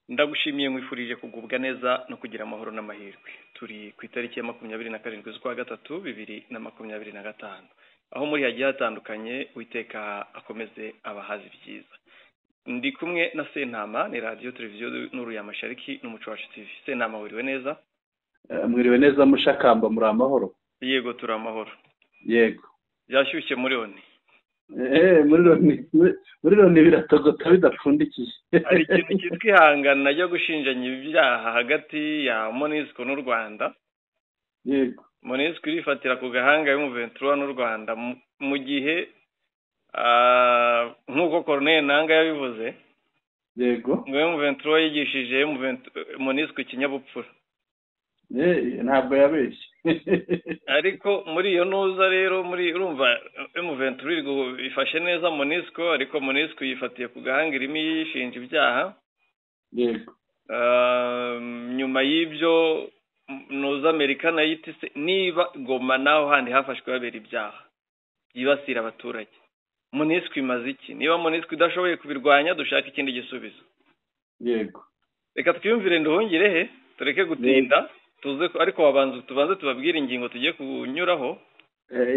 Ndagushimiye, nkwifurije kugubwa neza no kugira amahoro n'amahirwe. Turi ku itariki ya 27 z'ukwa gatatu 2025. Aho muri hagiye hatandukanye, Uwiteka akomeze abahazi byiza. Ndi kumwe na Sentama, ni radiyo televiziyo Nuru ya Mashariki n'Umuco Wacu TV. Sentama, wiriwe neza? Mwiriwe neza, Mushakamba, muri amahoro? Yego, turi amahoro. Yego. Byashyushye muri ONU. Muri Loni biratogota bidapfundikiye. Hari ikintu cyitwa ihangana ryo gushinjanya ibyaha hagati ya MONUSCO n'u Rwanda. MONUSCO irifatira ku gahanga y'M23 n'u Rwanda mu gihe nk'uko Corneille Nanga yabivuze ngo M23 yigishije MONUSCO ikinyabupfura. Ntabwo yabeshye. Ariko muri iyo ntuza rero, muri urumva M23 ifashe neza MONUSCO, ariko MONUSCO yifatiye ku gahanga, irimo yishinja ibyaha. Nyuma y'ibyo nuza Amerika nayo iti: "Se niba Goma naho handi hafashwe habera ibyaha byibasira abaturage, MONUSCO imaze iki? Niba MONUSCO idashoboye kubirwanya, dushaka ikindi gisubizo." Reka twiyumvire Nduhungirehe, tureke gutinda, tuze ariko wabanza tubanze tubabwire ingingo tugiye kunyuraho.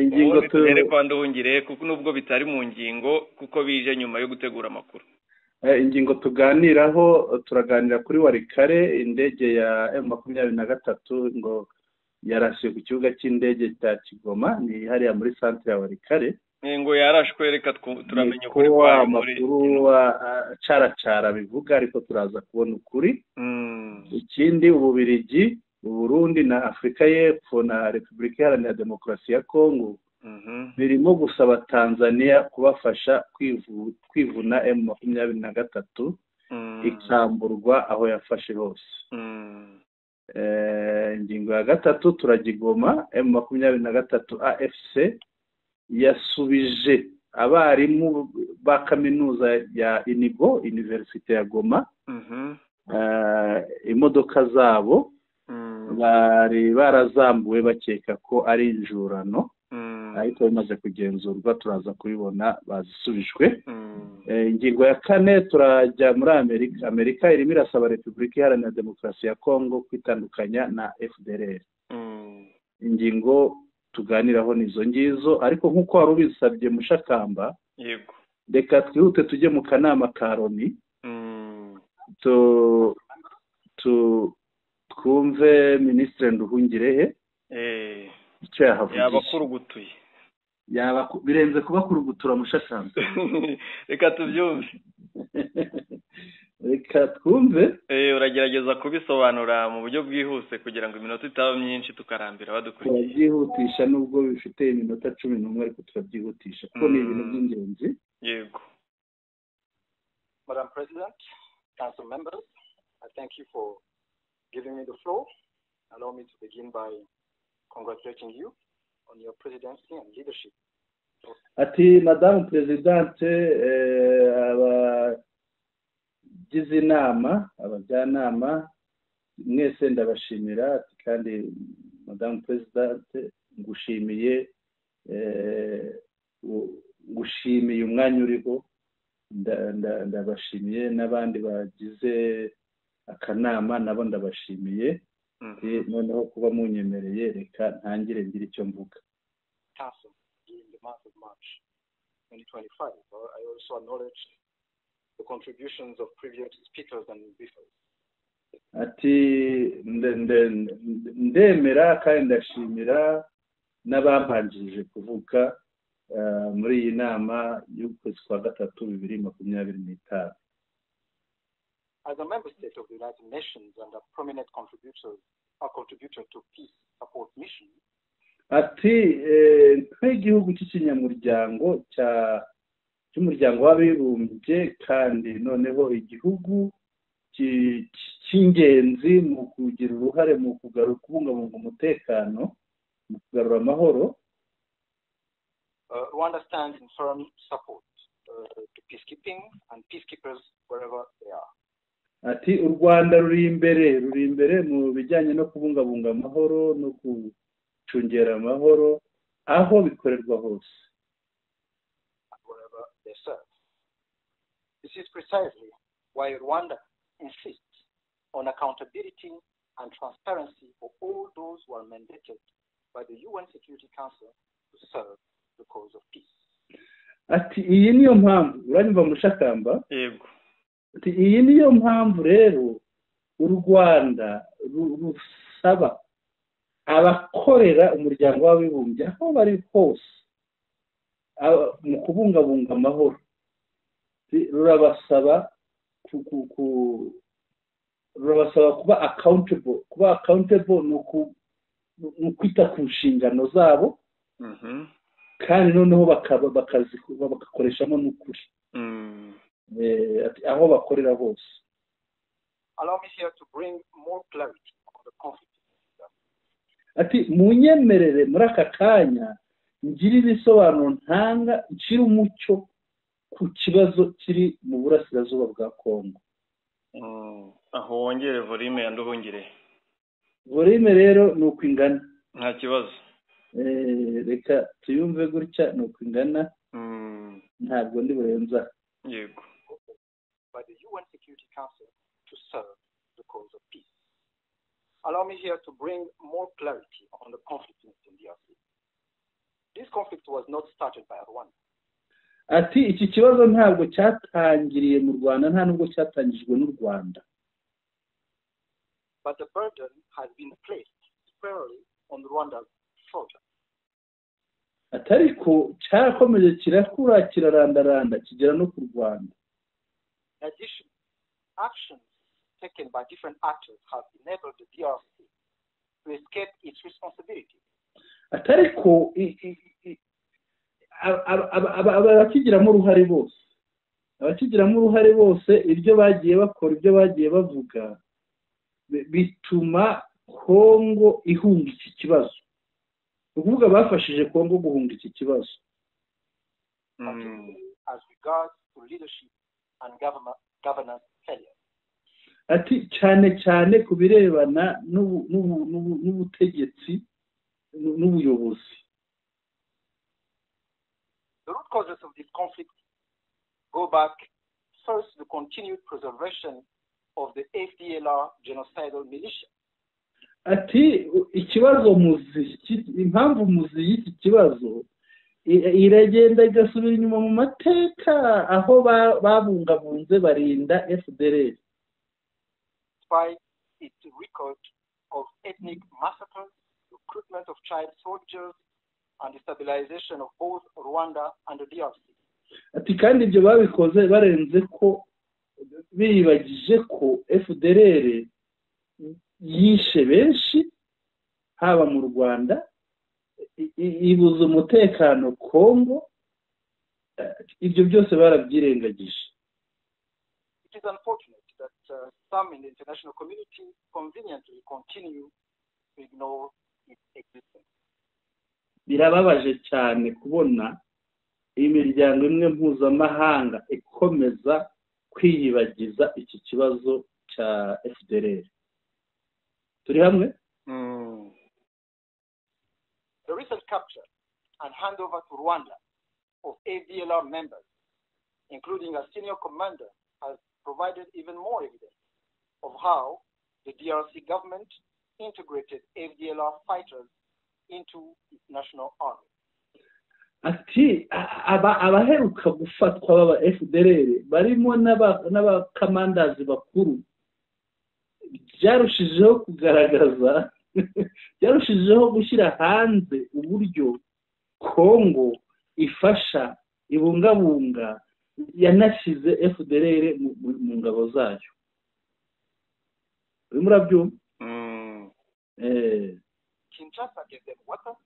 Ingingo Ubundi tuhere kwa Nduhungirehe, kuko nubwo bitari mu ngingo, kuko bije nyuma yo gutegura amakuru. Ingingo tuganiraho, turaganira kuri Walikale. Indege ya M23 ngo yarasiwe ku kibuga cy'indege cya Kigoma, ni hariya muri centre ya Walikale. Ngo yarashwe, reka turamenya ukuri Niko kwayo muri amakuru caracara bivuga, ariko turaza kubona ukuri. Ikindi, Ububirigi, Uburundi na Afurika y'Epfo na Repubulika Iharanira Demokarasi ya Kongo birimo gusaba Tanzania kubafasha kwivuna M23, ikamburwa aho yafashe hose. Ingingo ya gatatu, turajya i Goma. M23 AFC yasubije abarimu ba kaminuza ya Unigo, Université ya Goma, imodoka zabo bari barazambuwe bakeka ko ari injurano, ariko bimaze kugenzurwa, turaza kubibona, bazisubijwe. Ingingo ya kane, turajya muri Amerika. Amerika irimo irasaba Repubulika Iharanira Demokarasi ya Kongo kwitandukanya na FDLR. Ingingo tuganiraho ni izo ngizo, ariko nk'uko wari ubisabye, Mushakamba, reka twihute tujye mu kanama ka Loni, tu tu twumve Minisitiri Nduhungirehe icyo yahavugiye. Yabakurugutuye. Yaba birenze kubakurugutura, Mushakamba. Reka tubyumve. Reka twumve. Uragerageza kubisobanura mu buryo bwihuse kugira ngo iminota itaba myinshi tukarambira badukurikiye. Turabyihutisha nubwo bifite iminota 11, ariko turabyihutisha kuko ni ibintu by'ingenzi. Madam President, Council members, I thank you for giving me the floor. Allow me to begin by congratulating you on your presidency and leadership. Ati: "Madamu Présidente, abagize inama, abajyanama mwese ndabashimira." Ati: "Kandi Madamu Présidente, ngushimiye umwanya uriho, ndabashimiye n'abandi bagize akanama nabo ndabashimiye." Ati: "Noneho kuba munyemereye, reka ntangire ngire icyo mvuga." Council during the month of March 2025. I also acknowledge the contributions of previous speakers and briefers. Ati: "Ndemera kandi ndashimira n'abambanjirije kuvuga muri iyi nama y'ukwezi kwa gatatu 2025." As a member state of the United Nations and a prominent contributor to peace support mission, Ati: "Nk'igihugu cy'ikinyamuryango cy'Umuryango w'Abibumbye, kandi noneho igihugu cy'ingenzi mu kugira uruhare mu kubungabunga umutekano, mu kugarura amahoro," Rwanda stands in firm support to peacekeeping and peacekeepers wherever they are. Ati: "U Rwanda ruri imbere mu bijyanye no kubungabunga amahoro no gucungera amahoro aho bikorerwa hose." And wherever they serve. This is precisely why Rwanda insists on accountability and transparency for all those who are mandated by the UN Security Council to serve the cause of peace. Ati iyi niyo mpamvu, uranyumva Mushakamba? Yego. Ati iyi niyo mpamvu rero u Rwanda rusaba abakorera Umuryango w'Abibumbye aho bari hose mu kubungabunga amahoro, rurabasaba kuba accountable. Kuba accountable ni ukwita ku nshingano zabo, kandi noneho bakakoreshamo n'ukuri aho bakorera hose. Allow me here to bring more clarity on the conflict. Ati munyemerere muri aka kanya ngira ibisobanuro ntanga, nshyira umucyo ku kibazo kiri mu burasirazuba bwa Kongo. Aho wongere volume ya Nduhungire. Volume rero ni uko ingana. Nta kibazo. Reka tuyumve gutya, ni uko ingana, ntabwo ndi burenza. Yego. By the UN Security Council to serve the cause of peace. Allow me here to bring more clarity on the conflict in DRC. This conflict was not started by Rwanda. Ati iki kibazo ntabwo cyatangiriye mu Rwanda, nta nubwo cyatangijwe n'u Rwanda. But the burden has been placed squarely on Rwanda's shoulder. Ati ariko cyarakomeje kirakura, kirarandaranda, kigera no ku Rwanda. In addition, actions taken by different actors have enabled the DRC to escape its responsibility. Ati ariko abakigiramo uruhare bose, ibyo bagiye bakora, ibyo bagiye bavuga, bituma Kongo ihunga iki kibazo. Ni ukuvuga bafashije Kongo guhunga iki kibazo. Particularly as regards to leadership and governance failure. Ati cyane cyane ku birebana n'ubutegetsi n'ubuyobozi. The root causes of this conflict go back first to the continued preservation of the FDLR genocidal militia. Ati ikibazo muzi, impamvu muzi y'iki kibazo iragenda igasubira inyuma mu mateka, aho babungabunze, barinda FDLR. Despite its record of ethnic massacres, recruitment of child soldiers, and destabilization of both Rwanda and the DRC. Ati kandi ibyo babikoze barenze ko biyibagije ko FDLR yishe benshi haba mu Rwanda, ibuza umutekano Kongo. Ibyo byose barabyirengagije. It is unfortunate that some in the international community conveniently continue to ignore its existence. Birababaje cyane kubona imiryango imwe mpuzamahanga ikomeza kwiyibagiza iki kibazo cya FDLR. Turi hamwe? The recent capture and handover to Rwanda of FDLR members, including a senior commander, has provided even more evidence of how the DRC government integrated FDLR fighters into its national army. Ati abaheruka gufatwa baba FDLR, barimo n'abakamandazi bakuru, byarushijeho kugaragaza, byarushijeho gushyira hanze uburyo Kongo ifasha, ibungabunga, yanashyize FDLR mu ngabo zayo. Urimo urabyumva? Kinshasa gave them weapons,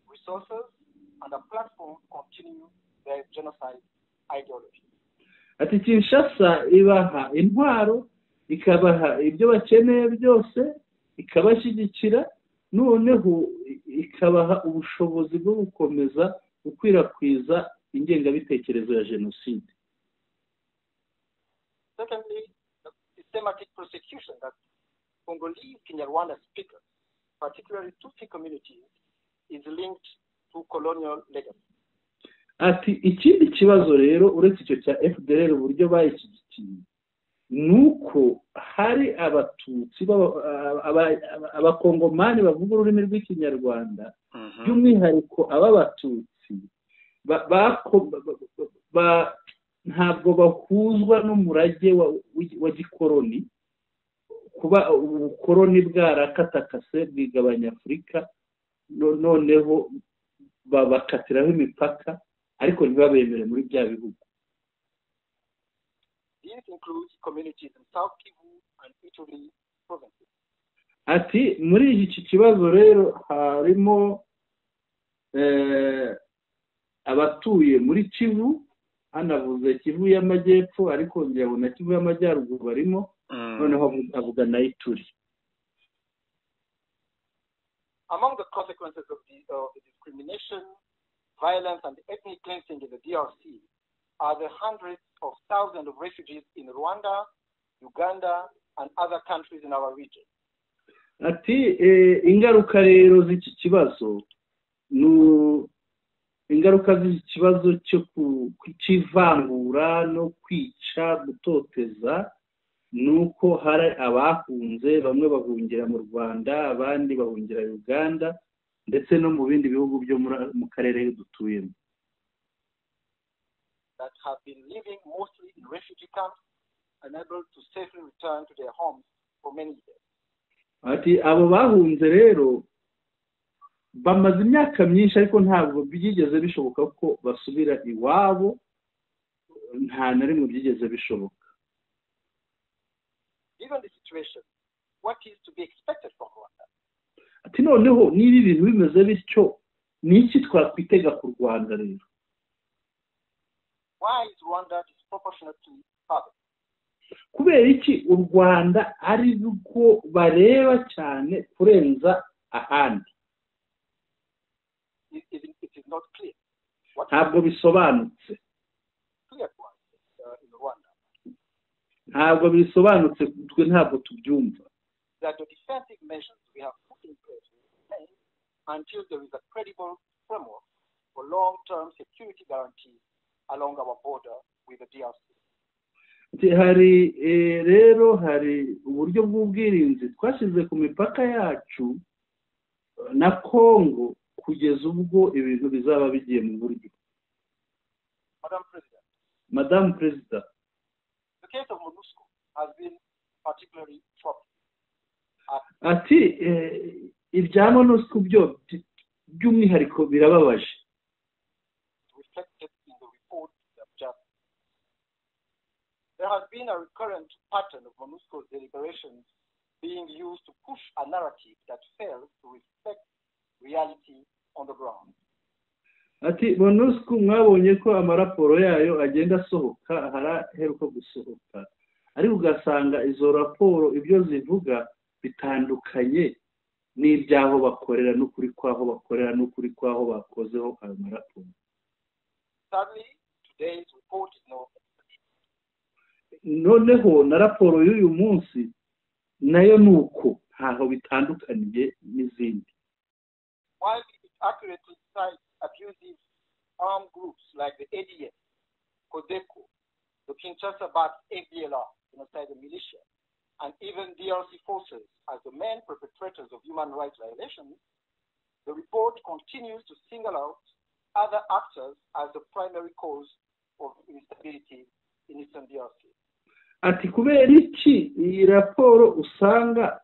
resources, and a platform to continue their genocide ideology. Ati Kinshasa ibaha intwaro, ikabaha ibyo bakeneye byose, ikabashyigikira, noneho ikabaha ubushobozi bwo gukomeza gukwirakwiza ingengabitekerezo ya jenoside. Secondly, the systematic persecution that Congolese Kinyarwanda speakers, particularly Tutsi communities, is linked to colonial legacy. Ati ikindi kibazo rero, uretse icyo cya FDLR, uburyo bayishyigikiye. Ni uko hari Abatutsi, Abakongomani bavuga ururimi rw'Ikinyarwanda, by'umwihariko ab'Abatutsi, ntabwo bahuzwa n'umurage wa gikoroni. Kuba ubukoroni bwarakatakase bwigabanya Afurika, noneho babakatiraho imipaka, ariko ntibabemere muri bya bihugu. This includes communities in South Kivu and Ituri provinces. Ati muri iki kibazo rero harimo abatuye muri Kivu, hanavuze Kivu y'Amajyepfo, ariko ngira ngo na Kivu y'Amajyaruguru barimo, noneho avuga na Ituri. Among the consequences of the discrimination, violence, and ethnic cleansing in the DRC are the hundreds of thousands of refugees in Rwanda, Uganda, and other countries in our region. Ati ingaruka rero z'iki kibazo, ni ingaruka z'iki kibazo cyo cy'ivangura no kwica, gutoteza, ni uko hari abahunze, bamwe bahungira mu Rwanda, abandi bahungira Uganda, ndetse no mu bindi bihugu byo mu karere dutuyemo. That have been living mostly in refugee camps, unable to safely return to their homes for many years. Ati abo bahunze rero bamaze imyaka myinshi, ariko ntabwo byigeze bishoboka ko basubira iwabo, nta na rimwe byigeze bishoboka. Given the situation, what is to be expected from Rwanda? Ati noneho niba ibintu bimeze bityo, ni iki twakwitega ku Rwanda rero? Why is Rwanda disproportionately targeted? Kubera iki u Rwanda ari rwo bareba cyane kurenza ahandi? It is not clear. What Ntabwo bisobanutse. Clear to us in Rwanda Ntabwo bisobanutse, twe ntabwo tubyumva. That the defensive measures we have put in place will remain until there is a credible framework for long-term security guarantees along our border with the DRC. Ati hari rero hari uburyo bw'ubwirinzi twashyize ku mipaka yacu na Kongo kugeza ubwo ibintu bizaba bigiye mu buryo. Madam President, Madamu Perezida, the case of MONUSCO has been particularly troubling. Ati ibya MONUSCO byo by'umwihariko birababaje. Reflected in the report we have just. There has been a recurrent pattern of MONUSCO's deliberations being used to push a narrative that fails to reflect reality on the ground. Ati MONUSCO mwabonye ko amaraporo yayo agenda asohoka, haraheruka gusohoka, ariko ugasanga izo raporo ibyo zivuga bitandukanye n'iby'aho bakorera, n'ukuri kw'aho bakorera, n'ukuri kw'aho bakozeho ayo maraporo. Sadly, today's report is no exception. Noneho na raporo y'uyu munsi nayo ni uko, ntaho bitandukaniye n'izindi. While it accurately cites abusive armed groups like the ADF, CODECO, the Kinshasa-backed FDLR, genocidal militia, and even DRC forces as the main perpetrators of human rights violations, the report continues to single out other actors as the primary cause of instability in Eastern DRC. Ati kubera iki iyi raporo usanga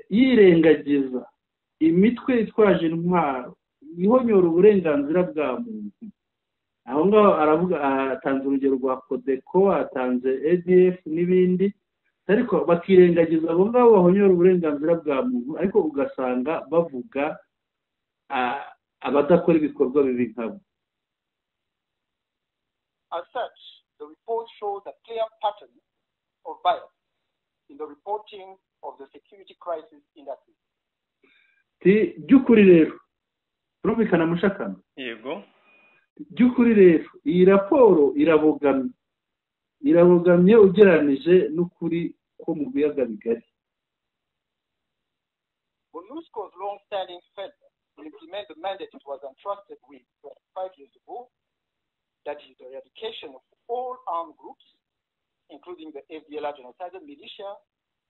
yirengagiza imitwe itwaje intwaro ihonyora uburenganzira bwa muntu? Aho ngaho aravuga, atanze urugero rwa CODECO, atanze ADF n'ibindi, ariko bakirengagiza abo ngabo bahonyora uburenganzira bwa muntu, ariko ugasanga bavuga abadakora ibikorwa bibi nkabo. As such, the report shows a clear pattern of bias in the reporting of the security crisis in that region. By'ukuri rero, turumvikana mushakano? Yego. By'ukuri rero iyi raporo irabogamye, irabogamye ugereranije n'ukuri ko mu biyaga bigari. MONUSCO's long-standing failure to implement the mandate it was entrusted with 25 years ago, that is the eradication of all armed groups, including the FDLR genocidal militia,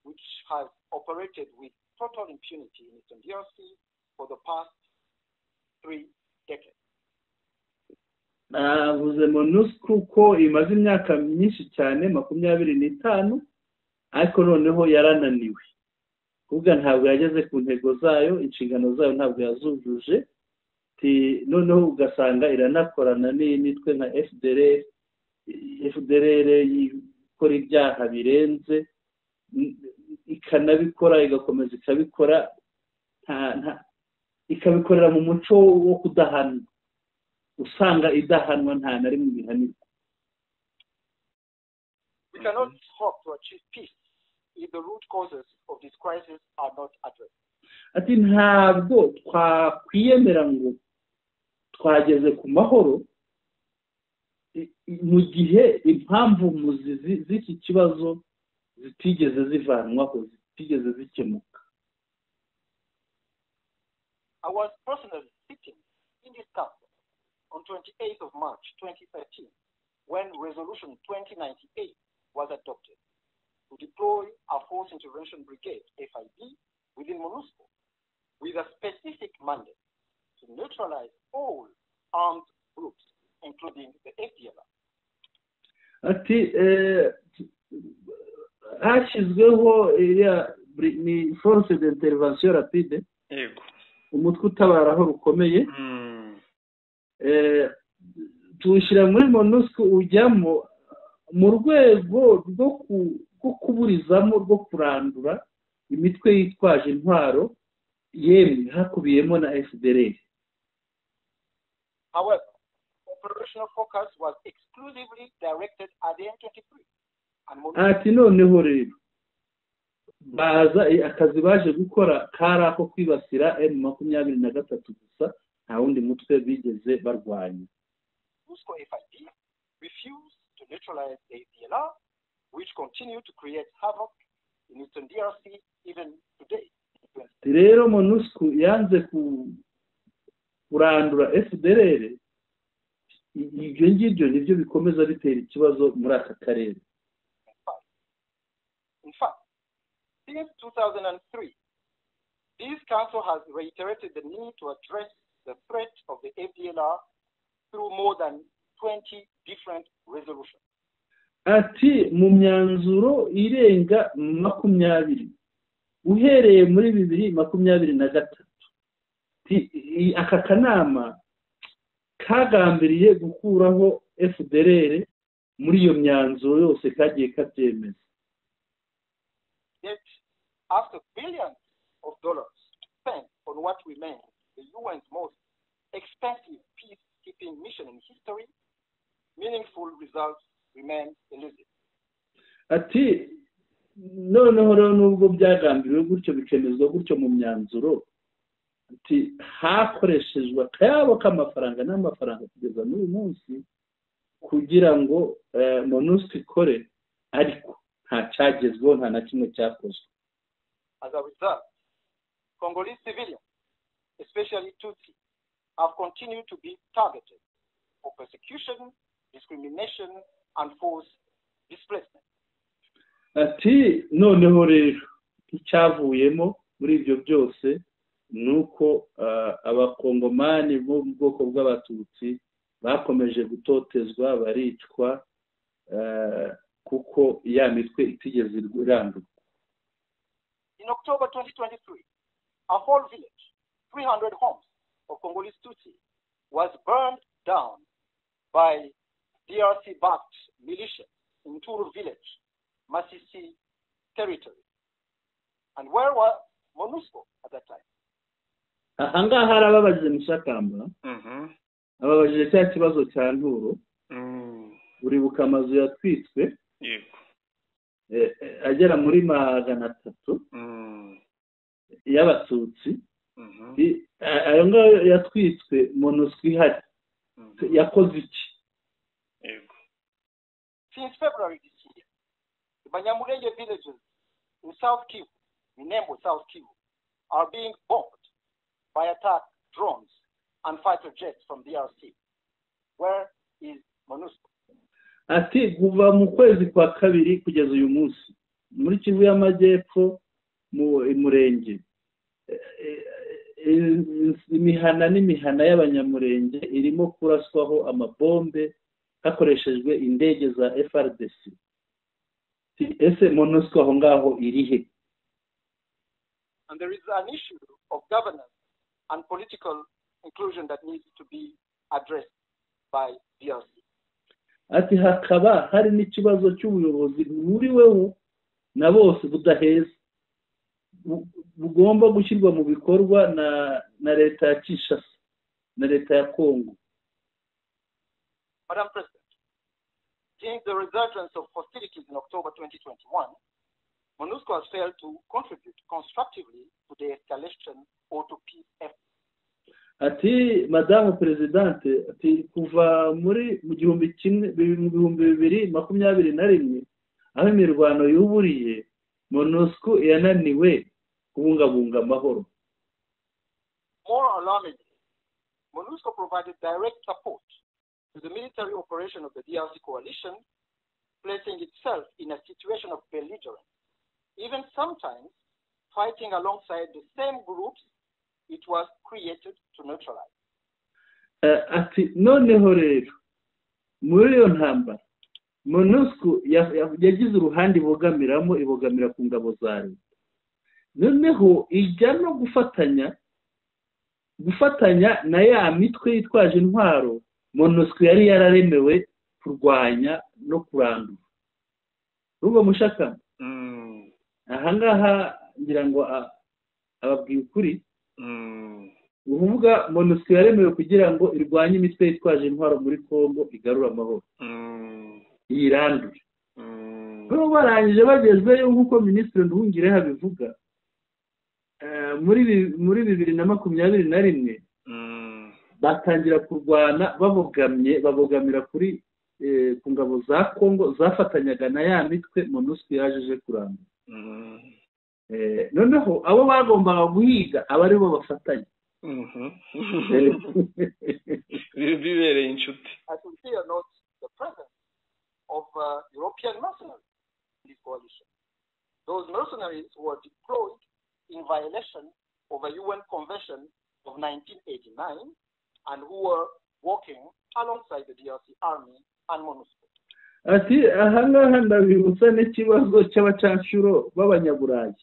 which has operated with total impunity in Eastern DRC for the past 3 decades. Navuze MONUSCO ko imaze imyaka myinshi cyane, 25, ariko noneho yarananiwe, kuvuga ntabwo yageze ku ntego zayo, inshingano zayo ntabwo yazujuje. Noneho ugasanga iranakorana n'imitwe nka FDLR. FDLR ikora ibyaha birenze, ikanabikora, igakomeza ikabikora, ikabikorera mu muco wo kudahanwa, usanga idahanwa, nta na rimwe ibihanirwa. We cannot hope to achieve peace if the root causes of this crisis are not addressed. Ati ntabwo twakwiyemera ngo twageze ku mahoro mu gihe impamvu muzi z'iki kibazo zitigeze zivanwaho, zitigeze zikemuka. I was personally sitting in this council on 28th of March 2013 when Resolution 2098 was adopted to deploy a Force Intervention Brigade, FIB, within MONUSCO with a specific mandate to neutralize all armed groups, including the FDLR. Ati hashyizweho iriya ni force d'intervention rapide, umutwe utabara aho rukomeye, tuwushyira muri MONUSCO, ujyamo mu rwego rwo kuburizamo, rwo kurandura imitwe yitwaje intwaro, yemwe hakubiyemo na FDLR. However, operational focus was exclusively directed at the M23. And MONUSCO Ati noneho rero baza akazi baje gukora kari ako kwibasira M23 gusa, nta wundi mutwe bigeze barwanya. FIB refused to neutralize the FDLR, which continue to create havoc in Eastern DRC even today. Rero MONUSCO yanze kurandura FDLR, ibyo ngibyo nibyo bikomeza bitera ikibazo muri aka karere. In fact, since 2003, this council has reiterated the need to address the threat of the FDLR through more than 20 different resolutions. Ati mu myanzuro irenga 20 uhereye muri 2023, aka kanama kagambiriye gukuraho FDLR muri iyo myanzuro yose kagiye kabyemeza. Yet, after billions of dollars spent on what remains the UN's most expensive peacekeeping mission in history, meaningful results remain elusive. Ati noneho rero nubwo byagambiriwe gutyo, bikemezwa gutyo mu myanzuro, ati hakoreshejwe akayabo k'amafaranga n'amafaranga kugeza n'uyu munsi kugira ngo MONUSCO ikore, ariko nta cyagezweho, nta na kimwe cyakozwe. As a result, Congolese civilians, especially Tutsi, have continued to be targeted for persecution, discrimination, and forced displacement. Ati noneho rero icyavuyemo muri ibyo byose ni uko Abakongomani bo mu bwoko bw'Abatutsi bakomeje gutotezwa, baricwa, kuko ya mitwe itigeze irandurwa. In October 2023, a whole village, 300 homes of Congolese Tutsi, was burned down by DRC-backed militia in Turu village, Masisi territory. And where was MONUSCO at that time? Ahangaha arababajije Mushakamba, ababajije cya kibazo cya Nturo. Uribuka amazu yatwitswe agera muri 300 y'Abatutsi. Ayo ngayo yatwitswe MONUSCO ihari, yakoze iki? Since February this year, the Banyamulenge villages in South Kivu, Minembwe, South Kivu, are being bombed by attack drones and fighter jets from DRC. Where is MONUSCO? Ati kuva mu kwezi kwa kabiri kugeza uyu munsi, muri Kivu y'Amajyepfo, mu Murenge, imihana n'imihana y'Abanyamurenge irimo kuraswaho amabombe hakoreshejwe indege za FARDC. Ese MONUSCO aho ngaho irihe? And there is an issue of governance and political inclusion that needs to be addressed by DRC. Ati hakaba hari n'ikibazo cy'ubuyobozi buhuriweho na bose budaheza, bugomba gushyirwa mu bikorwa na leta ya Kinshasa na leta ya Kongo. Madam President, since the resurgence of hostilities in October 2021, MONUSCO has failed to contribute constructively to the escalation or to peace efforts. Ati madamu perezidante, ati kuva muri mu 2021, aho imirwano yuburiye, MONUSCO yananiwe kubungabunga amahoro. More alarmingly, MONUSCO provided direct support to the military operation of the DRC coalition, placing itself in a situation of belligerence, even sometimes fighting alongside the same groups it was created to neutralize. Ati noneho rero muri iyo ntambara MONUSCO yagize uruhande ibogamiramo, ibogamira ku ngabo za leta, noneho ijya no gufatanya na ya mitwe yitwaje intwaro MONUSCO yari yararemewe kurwanya no kurandura. Urumva mushaka, ahangaha ngira ngo ababwiye ukuri. Uvuga MONUSCO yaremewe kugira ngo irwanye imitwe yitwaje intwaro muri Kongo, igarure amahoro, yirandure. Noneho barangije bagezweyo, nk'uko Minisitiri Nduhungirehe abivuga, muri 2021 batangira kurwana babogamye, babogamira ku ngabo za Kongo zafatanyaga na ya mitwe MONUSCO yaje kurandura. Noneho abo bagombaga guhiga aba aribo bafatanya. Bibereye inshuti. I should here note the presence of European mercenaries in this coalition. Those mercenaries were deployed in violation of a UN Convention of 1989 and who were working alongside the DRC army and MONUSCO. Ati ahangaha ndabibutsa n'ikibazo cy'abacanshuro b'Abanyaburayi.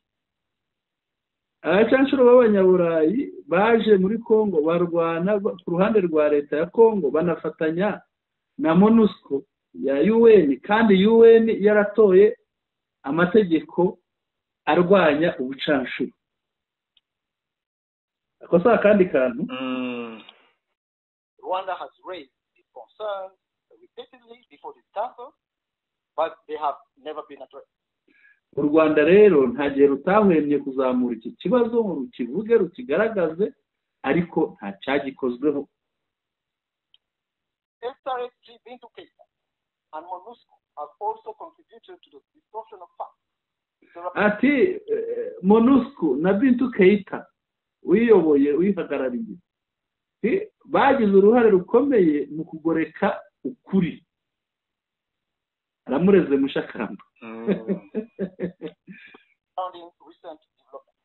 Abacanshuro b'Abanyaburayi baje muri Kongo, barwana ku ruhande rwa leta ya Kongo, banafatanya na MONUSCO ya UN, kandi UN yaratoye amategeko arwanya ubucanshuro. Ako si akandi kantu. Rwanda has raised these concerns repeatedly before this council, but they have never been addressed. U Rwanda rero nta gihe rutahwemye kuzamura iki kibazo ngo rukivuge, rukigaragaze, ariko nta cyagikozweho. SRSG Bintu Keita and MONUSCO have also contributed to the distortion of facts. Ati MONUSCO na Bintu Keita uyiyoboye, uyihagarariye, bagize uruhare rukomeye mu kugoreka ukuri. Aramureze mushakamba. Surrounding recent developments.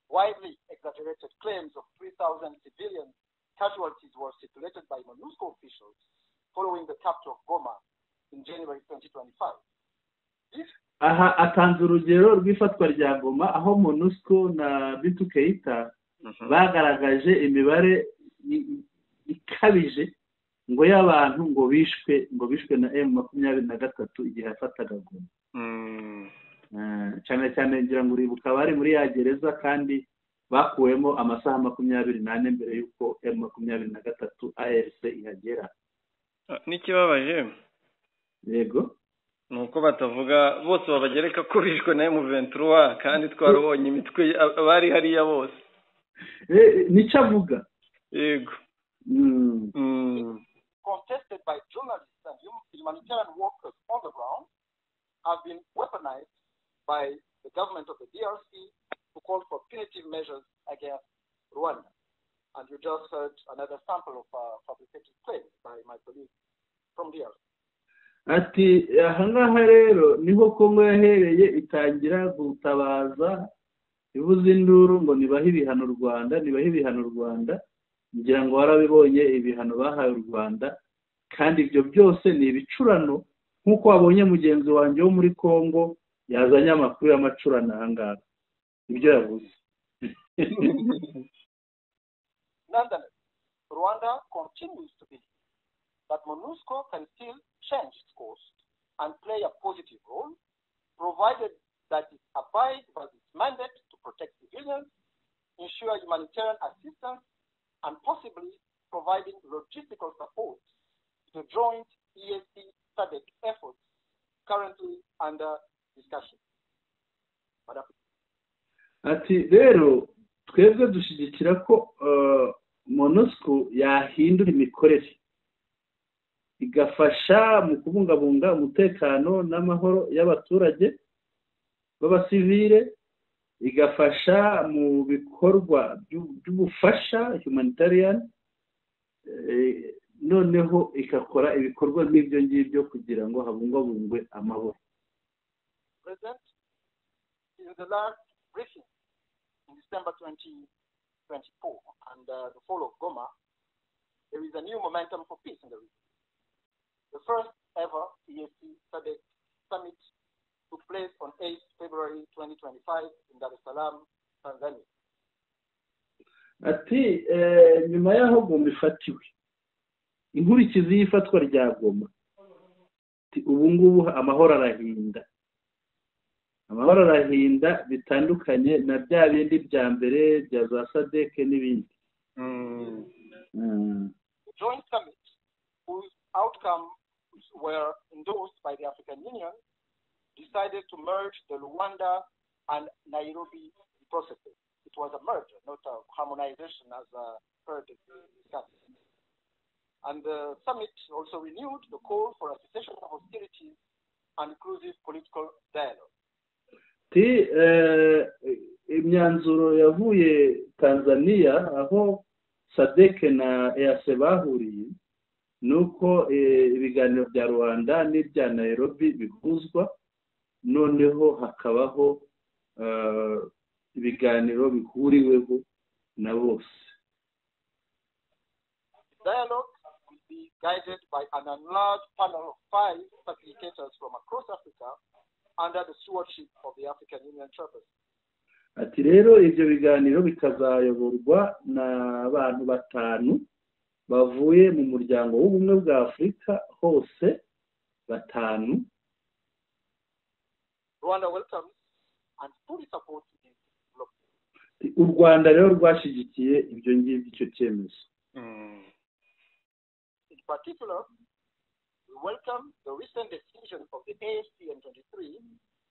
Widely exaggerated claims of 3,000 civilian casualties were circulated by MONUSCO officials following the capture of Goma in January 2025. This Aha atanze urugero rw'ifatwa rya Goma, aho MONUSCO na Bintu Keita bagaragaje imibare ikabije ngo y'abantu ngo bishwe na M23 igihe yafataga Goma. Cyane cyane ngira ngo uribuka bari muri ya gereza, kandi bakuwemo amasaha 24 mbere y'uko M23 AFC ihagera. N'ikibabaje Yego. ni uko batavuga bose, babagereka ko bishwe na M23, kandi twarabonye imitwe bari hariya bose. Nicyo avuga. Yego. Contested by journalists and humanitarian workers on the ground have been weaponized by the government of the DRC to call for punitive measures against Rwanda. And you just heard another sample of fabricated claims by my colleague from DRC. Ati ahangaha rero niho Kongo yahereye itangira gutabaza, ivuza induru ngo nibahe ibihano u Rwanda, nibahe ibihano u Rwanda. Ngira ngo warabibonye ibihano bahaye u Rwanda, kandi ibyo byose ni ibicurano, nk'uko wabonye mugenzi wanjye wo muri Kongo yazanye amakuru y'amacurano ahangaha, ibyo yavuze. Nonetheless, Rwanda continues to believe that MONUSCO can still change its course and play a positive role, provided that it abides by its mandate to protect civilians, ensure humanitarian assistance, and possibly providing logistical support to the joint EAC SADC efforts currently under discussion. Madam. Ati rero twebwe dushyigikira ko MONUSCO yahindura imikorere, igafasha mu kubungabunga umutekano n'amahoro y'abaturage b'abasivile, igafasha mu bikorwa by'ubufasha humanitarian, noneho igakora ibikorwa nk'ibyo ngibyo kugira ngo habungwabungwe amahoro. President, in the last briefing in December 2024 and the fall of Goma, there is a new momentum for peace in the region. The first ever EAC SADC summit took place on 8 February 2025 in Dar es Salaam, Tanzania. Ati nyuma y'aho Goma ifatiwe, inkurikizi y'ifatwa rya Goma, ubu ngubu amahoro arahinda, amahoro arahinda bitandukanye na bya bindi bya mbere bya za SADC n'ibindi. The joint summit, whose outcomes were endorsed by the African Union, decided to merge the Luanda and Nairobi processes. It was a merger, not a harmonization as heard discussed. And the summit also renewed the call for a cessation of hostilities and inclusive political dialogue. Imyanzuro yavuye Tanzania aho SADC na EAC bahuriye ni uko ibiganiro bya Luanda n'ibya Nairobi bihuzwa, noneho hakabaho ibiganiro bihuriweho na bose. Dialogue will be guided by an enlarged panel of 5 facilitators from across Africa under the stewardship of the African Union chairperson. Ati rero ibyo biganiro bikazayoborwa n'abantu batanu bavuye mu muryango w'ubumwe bwa Afurika hose, batanu. Rwanda welcomes and fully supports this development. U Rwanda rero rwashyigikiye ibyo ngibyo, icyo cyemezo. In particular, we welcome the recent decision of the AFC M23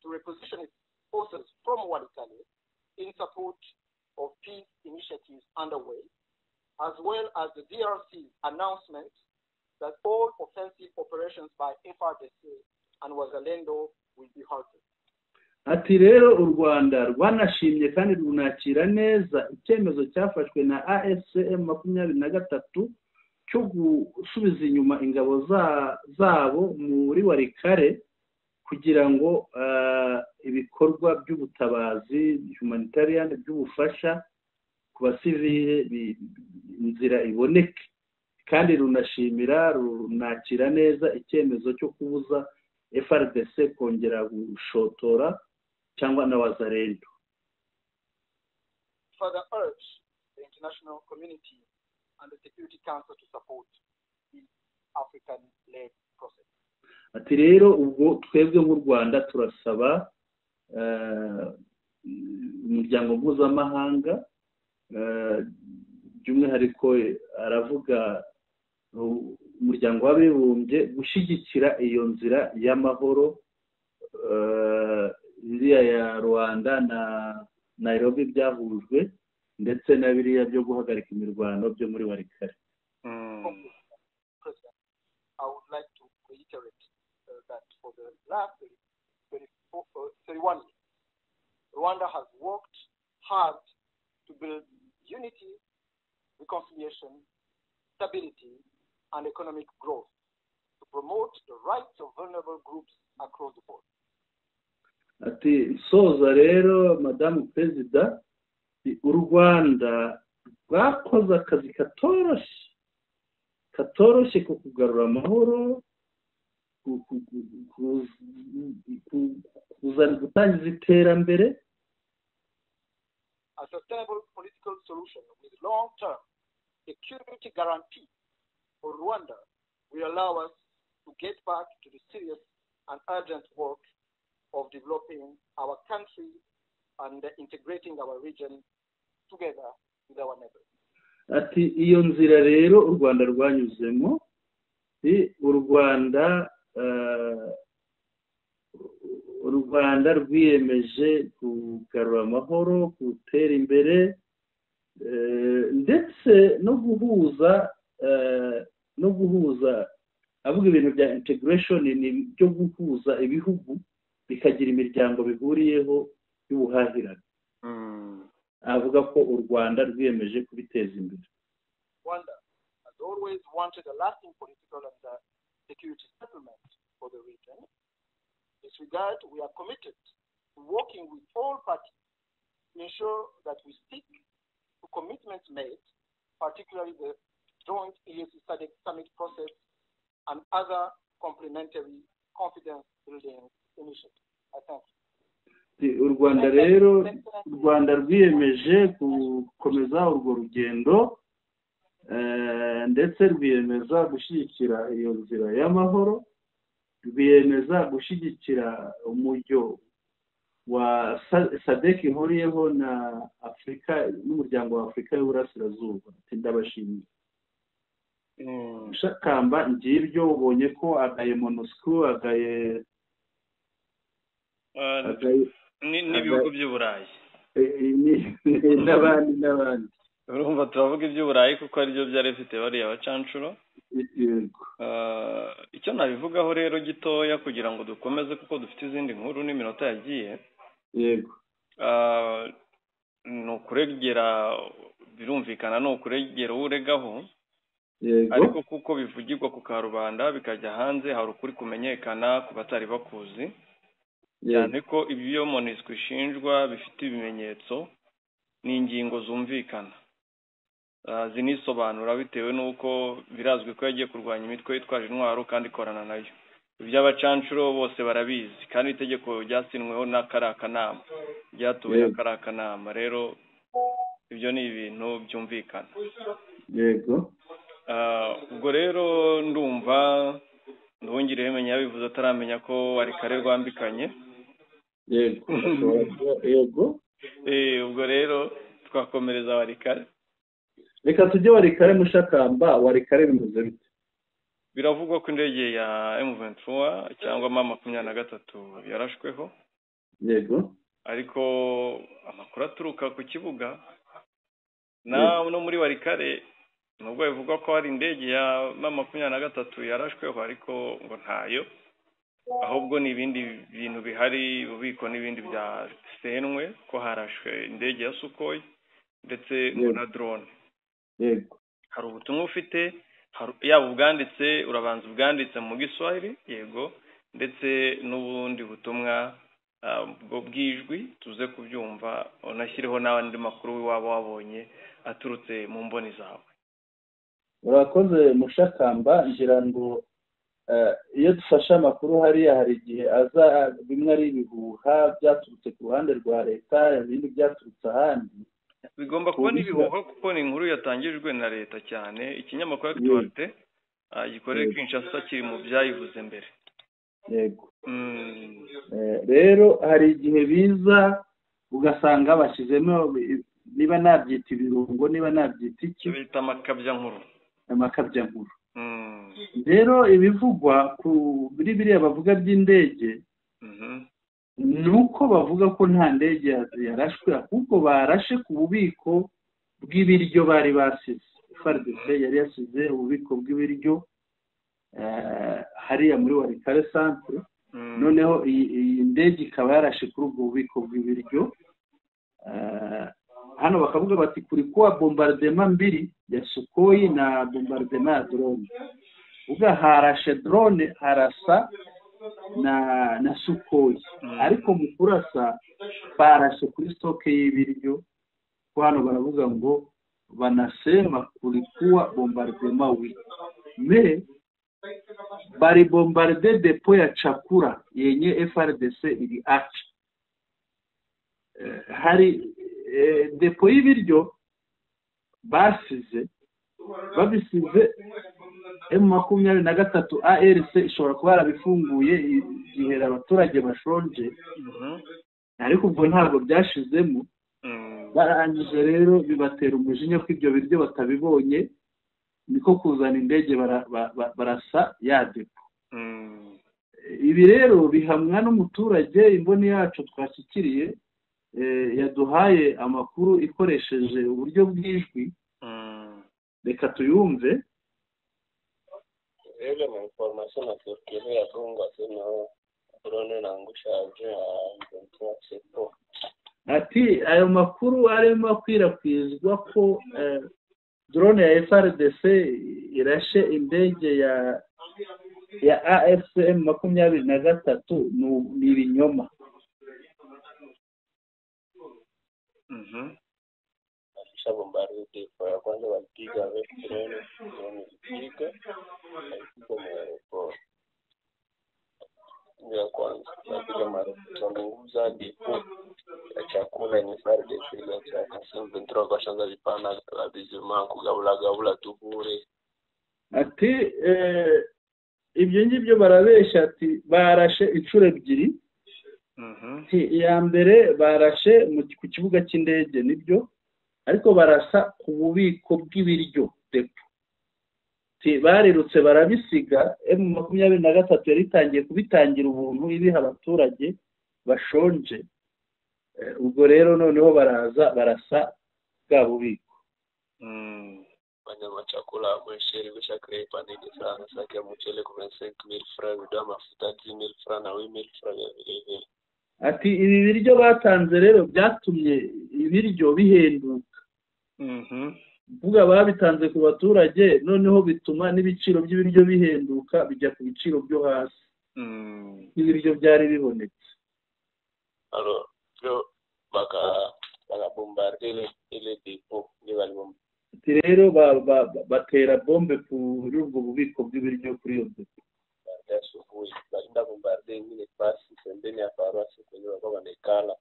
to reposition its forces from Walikale in support of peace initiatives underway, as well as the DRC's announcement that all offensive operations by FARDC and Wazalendo will be halted. Ati rero u Rwanda rwanashimye kandi runakira neza icyemezo cyafashwe na AFC M23 cyo gusubiza inyuma ingabo zabo muri Walikale kugira ngo ibikorwa by'ubutabazi humanitarian by'ubufasha ku basivile inzira iboneke, kandi runashimira runakira neza icyemezo cyo kubuza FARDC kongera gushotora cyangwa na Wazalendo. Further urge the international community and the Security Council to support the African-led process. Ati rero ubwo twebwe nk'u Rwanda turasaba umuryango mpuzamahanga, by'umwihariko aravuga umuryango w'abibumbye, gushyigikira iyo nzira y'amahoro iriya ya Luanda na Nairobi byahujwe, ndetse na biriya byo guhagarika imirwano byo muri Walikale. President, I would like to reiterate that for the last 31 years, Rwanda has worked hard to build unity, reconciliation, stability, and economic growth to promote the rights of vulnerable groups across the board. Ati nsoza rero, Madamu Perezida, u Rwanda rwakoze akazi katoroshye ko kugarura amahoro, gutangiza iterambere. A sustainable political solution with long-term security guarantee for Rwanda will allow us to get back to the serious and urgent work of developing our country and integrating our region together with our neighbors. Ati iyo nzira rero u Rwanda rwanyuzemo, u Rwanda rwiyemeje kugarura amahoro, gutera imbere, ndetse no guhuza, avuga ibintu bya integration, ni byo guhuza ibihugu bikagira imiryango bihuriyeho y'ubuhahirane. Avuga ko u Rwanda rwiyemeje kubiteza imbere. Rwanda has always wanted a lasting political and security settlement for the region. In this regard, we are committed to working with all parties to ensure that we stick to commitments made, particularly the joint EAC SADC summit process and other complementary confidence-building initiatives. I thank you. U Rwanda rero, u Rwanda rwiyemeje gukomeza urwo rugendo, ndetse rwiyemeza gushyigikira iyo nzira y'amahoro, rwiyemeza gushyigikira umujyo wa SADC ihuriyeho na Afurika n'Umuryango wa Afurika y'Uburasirazuba. Ndabashimiye. Shakamba, ngibyo, ubonye ko agaye MONUSCO, agaye n'ibihugu by'Uburayi. N'abandi n'abandi. Urumva turavuga iby'Uburayi kuko aribyo byari bifite bariya bacancuro. Icyo nabivugaho rero gitoya kugira ngo dukomeze, kuko dufite izindi nkuru n'iminota yagiye, ni ukuregera, birumvikana, ni ukuregera uwo uregaho, ariko kuko bivugirwa ku karubanda bikajya hanze, hari ukuri kumenyekana ku batari bakuzi, cyane ko ibyo MONUSCO ishinjwa bifite ibimenyetso n'ingingo zumvikana, zinisobanura, bitewe n'uko birazwi ko yagiye kurwanya imitwe yitwaje intwaro kandi ikorana nayo. Iby'abacancuro bose barabizi, kandi itegeko ryasinweho na kariya kanama, ryatowe na kariya kanama. Rero ibyo ni ibintu byumvikana. Ubwo rero ndumva Nduhungirehe menya yabivuze ataramenya ko ari kare rwambikanye. Yego, ashobora yego. Ubwo rero twakomereza Warikare. Reka tujye Warikare. Mushakamba, Warikare bimeze bite? Biravugwa ko indege ya M23 cyangwa M23 yarashweho, ariko amakuru aturuka ku kibuga na no muri Warikare, nubwo bivugwa ko hari indege ya M23 yarashweho, ariko ngo ntayo, ahubwo ni ibindi bintu bihari, ububiko n'ibindi byasenwe, ko harashwe indege ya Sukhoi ndetse ngo na drone. Hari ubutumwa ufite, yaba ubwanditse, urabanza ubwanditse mu Giswahili, yego, ndetse n'ubundi butumwa bwo bw'ijwi, tuze kubyumva, unashyireho n'andi makuru waba wabonye aturutse mu mboni zawe. Urakoze, Mushakamba. Ngira ngo iyo dufashe amakuru hariya, hari igihe aza bimwe ari ibihuha byaturutse ku ruhande rwa leta, ibindi byaturutse ahandi. Bigomba kuba n'ibihuha kuko ni inkuru yatangijwe na leta cyane. Ikinyamakuru Actualité gikorera Kinshasa kiri mu byayivuze mbere. Yego. Rero hari igihe biza ugasanga bashyizemo, niba nabyita ibirungo, niba nabyita iki. Bita amakabyankuru. Amakabyankuru. Rero ibivugwa kuri biriya bavuga by'indege, ni uko bavuga ko nta ndege yarashwe, ahubwo barashe ku bubiko bw'ibiryo bari basize. FARDC yari yasize ububiko bw'ibiryo hariya muri Warikare centre, noneho iyi ndege ikaba yarashe kuri ubwo bubiko bw'ibiryo. Hano bakavuga bati kulikuwa bombardement mbili ya Sukhoi na bombardement ya drone. Ugaharashe drone harasa na Sukhoi, ariko mu kurasa barashe kuri stock y'ibiryo. Ko hano baravuga ngo banasema kulikuwa bombardement, oui, mais bari bombarde dépôt ya chakula yenye FARDC iri acha. Hari dépôt y'ibiryo basize, babisize M23 ARC ishobora kuba yarabifunguye igihera abaturage bashonje, ariko ubwo ntabwo byashizemo. Barangije rero bibatera umujinya ko ibyo biryo batabibonye, niko kuzana indege barasa ya dépôt. Ibi rero bihamwa n'umuturage imboni yacu twashyikiriye, yaduhaye amakuru ikoresheje uburyo bw'ijwi. Reka tuyumve. Ile ma information na circule ya Kongo asema drone inaangusha avion ya M23 c'est. Ati ayo makuru arimo akwirakwizwa ko drone ya FARDC irashe indege ya AFC M23 ni ibinyoma. Alishabombarde dépôt ya kwanza, walipiga drone, drone ilipiga haikuwa aeroport ya kwanza, walipiga mara walunguza dépôt ya chakula yenye FARDC iliacha M23 kashanza vipana bizima kugabula gabula tu bure. Ati ibyo ngibyo barabesha. Ati barashe inshuro ebyiri. Iya mbere barashe ku kibuga cy'indege nibyo, ariko barasa ku bubiko bw'ibiryo dépôt. Barirutse barabisiga. M23 yari itangiye kubitangira ubuntu ibiha abaturage bashonje. Ubwo rero noneho baraza barasa bwa bubiko. Wanyama chakula mwesheri bisha krei panini sana saki ya mchele kwa 25,000 francs, bidhaa mafuta 10,000 francs na 8,000 francs vile vile. Ati ibi biryo batanze rero byatumye ibiryo bihenduka. Vuga babitanze ku baturage, noneho bituma n'ibiciro by'ibiryo bihenduka bijya ku biciro byo hasi. Ibiryo byari bibonetse. Alors yo baka bombarder ile dépôt ni bali. Ati rero batera bombe kuri ubwo bubiko bw'ibiryo kuri iyo dépôt. Asubuhi balinda bombarder ingine fasi pembeni ya paroisse kwenye walikuwa wanaikala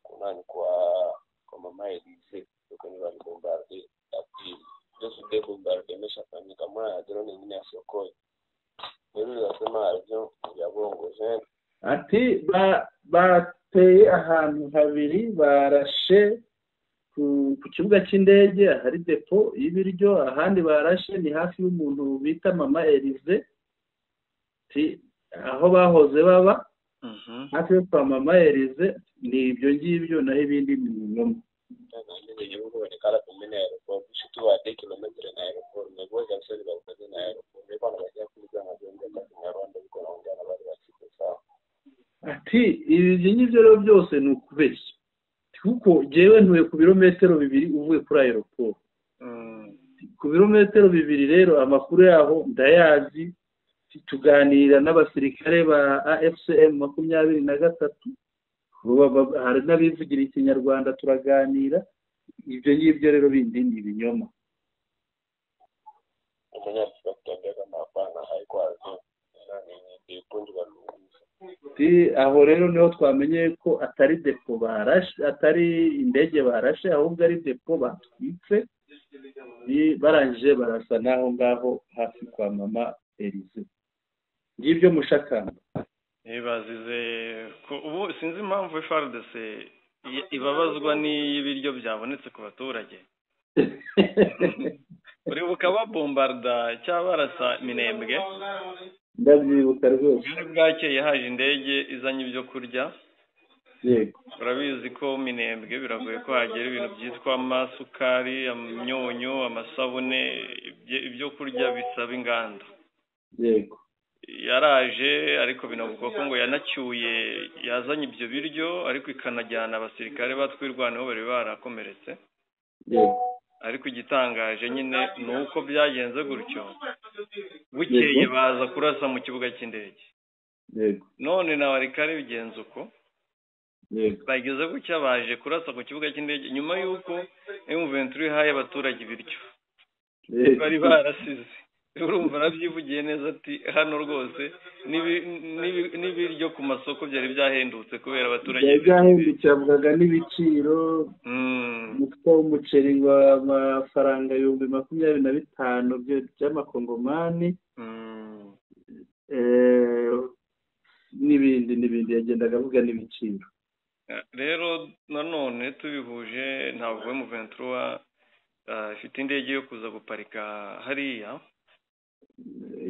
kunani kwa mama Elise kwenye wali bombarder ya pili. Ndio de bombarder imeshafanyika mwana ya drone nyingine ya Sukhoi. Ndio wasema avion ya bongo je. Ati bateye ahantu habiri, barashe ku kibuga cy'indege hari dépôt y'ibiryo, ahandi barashe ni hafi y'umuntu bita mama Elise aho bahoze baba hafi yo kwa mama Elise. Ni ibyo ngibyo, naho ibindi ni ibinyoma. Ati ibi ngibyo rero byose ni ukubeshya, kuko jewe ntuye ku birometero 2 uvuye kuri aeroport. Ku birometero 2 rero amakuru yaho ndayazi, tuganira n'abasirikare ba AFC M23, hari n'abivugira ikinyarwanda turaganira. Ibyo ngibyo rero bindi ni ibinyoma. Aho rero niho twamenye ko atari dépôt barashe, atari indege barashe, ahubwo ari dépôt batwitse. Barangije barasa naho ngaho hafi kwa mama Elise. Ngibyo mushakamba. Bazize ubu sinzi impamvu FARDC ibabazwa n'ibiryo byabonetse ku baturage. Uribuka babombarda cyangwa barasa Minembwe? Ndabyibuka rwose. Bwakeye haje indege izanye ibyo kurya. Yego. Urabizi ko Minembwe biragoye ko hagera ibintu byitwa amasukari, imyunyu, amasabune, ibyo kurya bisaba inganda. Yego. Yaraje ariko binavugwa ko ngo yanacyuye, yazanye ibyo biryo ariko ikanajyana abasirikare batwirwanaho bari barakomeretse. Yego. Ariko igitangaje nyine ni uko byagenze gutyo. Bukeye baza kurasa mu kibuga cy'indege. None na Walikale bigenze uko. Bageze gutya baje kurasa ku kibuga cy'indege nyuma y'uko M23 ihaye abaturage ibiryo bari barasize. Urumva arabyivugiye neza ati hano rwose n'ibiryo ku masoko byari byahendutse kubera abaturage. Byari byahendutse, yavugaga n'ibiciro. Umufuka w'umuceri w'amafaranga 25,000 by'amakongomani n'ibindi n'ibindi, yagendaga avuga n'ibiciro. Rero nanone tubihuje ntabwo M23 ifite indege yo kuza guparika hariya.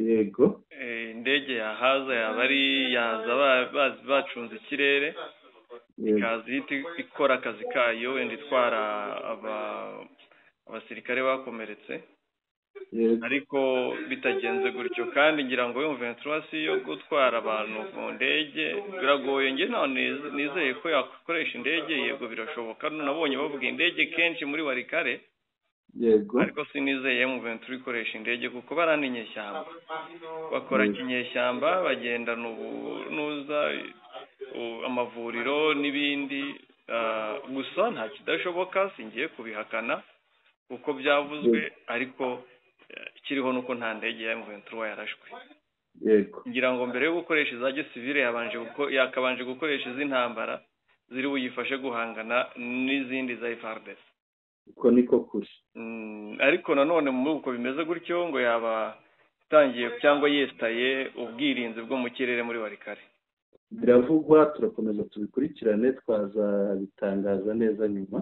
Yego, indege yahaza yaba ari yaza bacunze ikirere, ikaza ihita ikora akazi kayo, wenda itwara abasirikare bakomeretse. Ariko bitagenze gutyo, kandi ngira ngo M23 si yo gutwara abantu mu ndege, biragoye. Nge none nizeye ko yakoresha indege, yego birashoboka, nabonye bavuga indege kenshi muri Walikale. Yego, ariko sinizeye M23 ikoresha indege kuko barana inyeshyamba, bakora kinyeshyamba, bagendana ubunuza amavuriro n'ibindi. Gusa nta kidashoboka, singiye kubihakana kuko byavuzwe, ariko ikiriho nuko nta ndege ya M23 yarashwe. Yego, ngira ngo mbere yo gukoresha iza gisivile yakabanje gukoresha iz'intambara ziri buyifashe guhangana n'izindi za FARDC. Uko niko kuri. Ariko nanone muri uko bimeze gutyo ngo yaba itangiye cyangwa yestaye ubwirinzi bwo mu kirere muri Walikale. Biravugwa, turakomeza tubikurikirane, twazabitangaza neza nyuma.